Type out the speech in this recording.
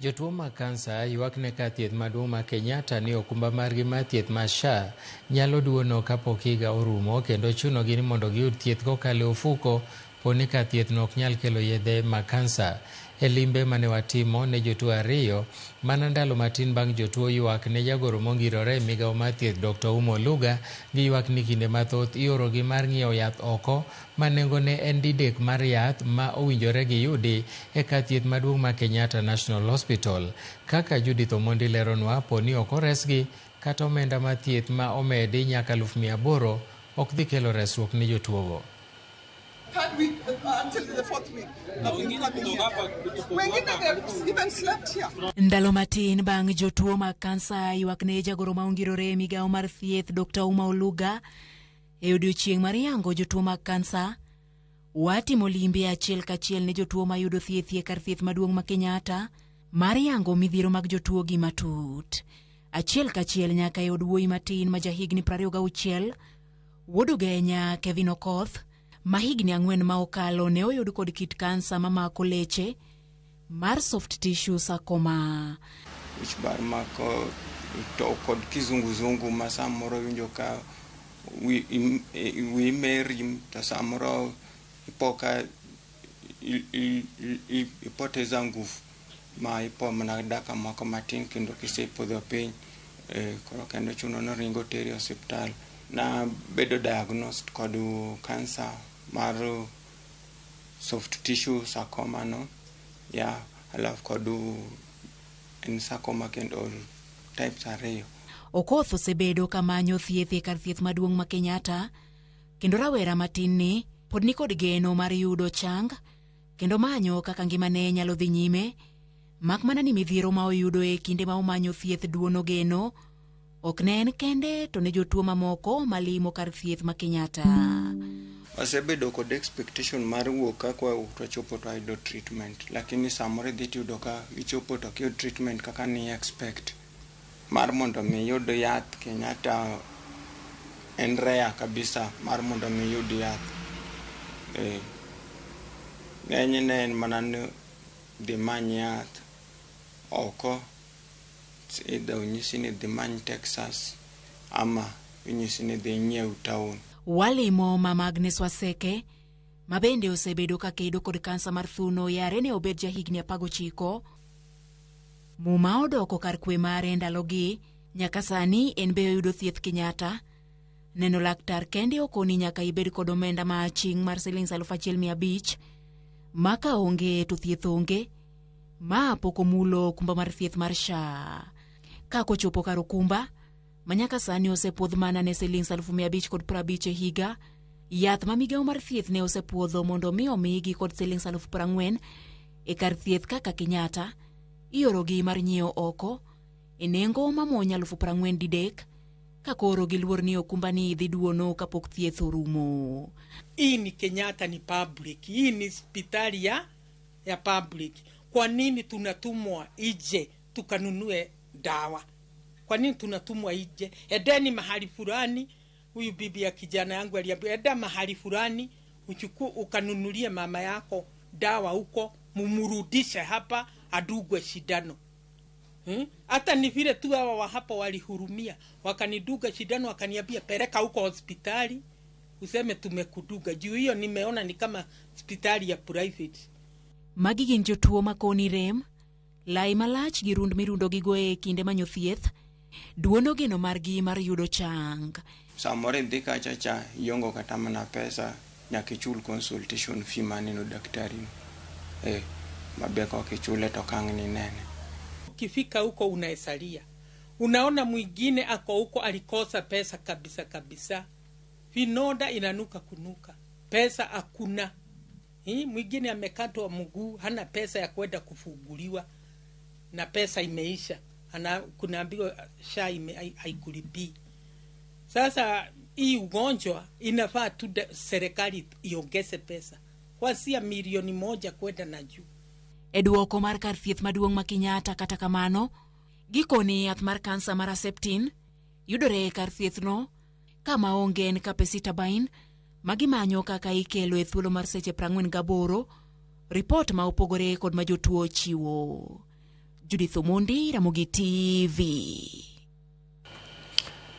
Jotuo mag kansa ywak ne kar thieth maduong' ma Kenyatta ni okumba margi mar thieth mar SHA nyalo duono kapok higa orumo kendo chunogi ni mondo giyud thieth kokalo e ofuko poni kar thiethno ok nyal kelo yedhe mag kansa. E limbe mane watimo ne jotuo ariyo mana ndalo matin bang' jotuo ywak ne jagoro mongirore e migawo mar thieth Dr. Ouma Oluga giywak ni kinde mathoth iorogi mar ng'iewo yath oko ma nengone en didek mar yath ma owinjore giyudi e kar thieth maduong' ma Kenyatta National Hospital. Kaka Judith Omondi leronwa, po ni ok oresgi, kata omenda mar thieth ma omedi nyaka 800,000 ok dhi kelo resruok ne jotuogo. Third week until the fourth week. I've been coming here. Wengine they've even slept here. Ndalo matin bang' jotuo mag kansa ywak ne jagoro ma ongirore e migawo mar thieth Dr. Ouma Oluga e odiochieng' mar yango jotuo mag kansa, watimo limbe achiel kachiel ne jotuo mayudo thieth e kar thieth maduong' ma Kenyatta mar yango midhiero mag jotuo gi matut. Achiel kachiel nyaka e od wuoyi matin ma jahigni 26 wuod Ugenya Kevin Okoth ma higni 4 ma okalo ne oyud kod kit kansa mamako leche mar soft tissue sarcoma. Wich bar mako to kod kizunguzungu ma samoro iwinjo ka wiyi meri to samoro ipo ka ipoteza nguvu ma ipo mana dakika moko matin kendo kisepodho piny koro kendo chuno ni ringo teri e osiptal. Nabedo diagnosed kod kansa mar soft tissue sarcoma no ya alafu kod en sarcoma kendo types ariyo. Okoth osebedo kamanyo thieth e kar thieth maduong' ma Kenyatta kendo rawera matin ni pod nikod geno mar yudo chang kendo manyo kaka ngimane nyalo dhi nyime mak mana ni midhiero ma oyudo e kinde ma omanyo thieth duono geno ok ne en kende to ne jotuo mamoko malimo kar thieth ma Kenyatta. Wasebedo kod expectation mar wuok ka kwa to wachopo to wayudo treatment, lakini samoro idhi tiyudo ka ichopo to ok iyud treatment kaka ni expect. Mar mondo mi iyud yath Kenyatta en rare kabisa mar mondo mi iyud yath. Ng'enyne en mana ni dhi many yath oko, either onyisi ni dhi many Texas ama inyisi ni dhi inyiew town. Walimo Mama Agnes Waseke ma bende osebedo ka kedo kod kansa mar thuno yare ne obed jahigni 19. Muma odoko kar kwe mare ndalogi nyaka sani en be oyudo thieth Kenyatta. Neno laktar kende okoni nyaka ibed kod omenda ma aching' mar silings 1500 ma ka onge to thieth onge. Ma pok omulo okumba mar thieth mar SHA. Ka kochopo kar okumba ma nyaka sani osepuodh mana ne silings 550,000 e higa, yath ma migawo mar thieth ne osepuodho mondo mi omigi kod silings 40,000 e kar thieth kaka Kenyatta, iorogi mar nyiewo oko e nengo mamuony 40,000 didek ka koro giluor ni okumba ni dhi duono kapok thieth orumo. Hii ni Kenyatta ni public, hii ni hospitali ya public. Kwa nini tunatumwa ije tukanunue dawa? Kwa nini tunatumwa ije? Edeni mahali fulani. Huyu bibi ya kijana yangu aliambia enda mahali fulani uchukue ukanunulie mama yako dawa huko, mumurudishe hapa adugwe shindano. Hata ni vile tu hawa wa hapa walihurumia, wakaniduga shindano, wakaniambia peleka huko hospitali useme tumekuduga. Juu hiyo nimeona ni kama hospitali ya private. Magi gin jotuo ma koni rem, lai malach gi rund mirundo gigo e kinde manyo thieth, duono geno margi mar yudo chang. Samoro idhi kacha cha iongo kata mana pesa nyaka ichul consultation fee maneno daktari no. Mabe kok ichule to ok ang' ninene. Ukifika huko unaesalia, unaona mwingine ako huko alikosa pesa kabisa kabisa, vinoda inanuka kunuka, pesa hakuna. Mwingine amekatwa mguu, hana pesa ya kwenda kufunguliwa na pesa imeisha, ana kunaambiwa SHA haikulipii. Sasa hii ugonjwa inafaa tu serikali iongeze pesa kuanzia milioni 1 kwenda na juu. E duoko mar kar thieth maduong' ma Kenyatta kata kamano, gikoni yath mar kansa mar Herceptin yudore e kar thieth no kama onge en capecitabine ma gimanyo kaka ikelo e thuolo mar seche 48, ripot ma opogore kod ma jotuo chiwo. Judith Omondi, Ramogi TV.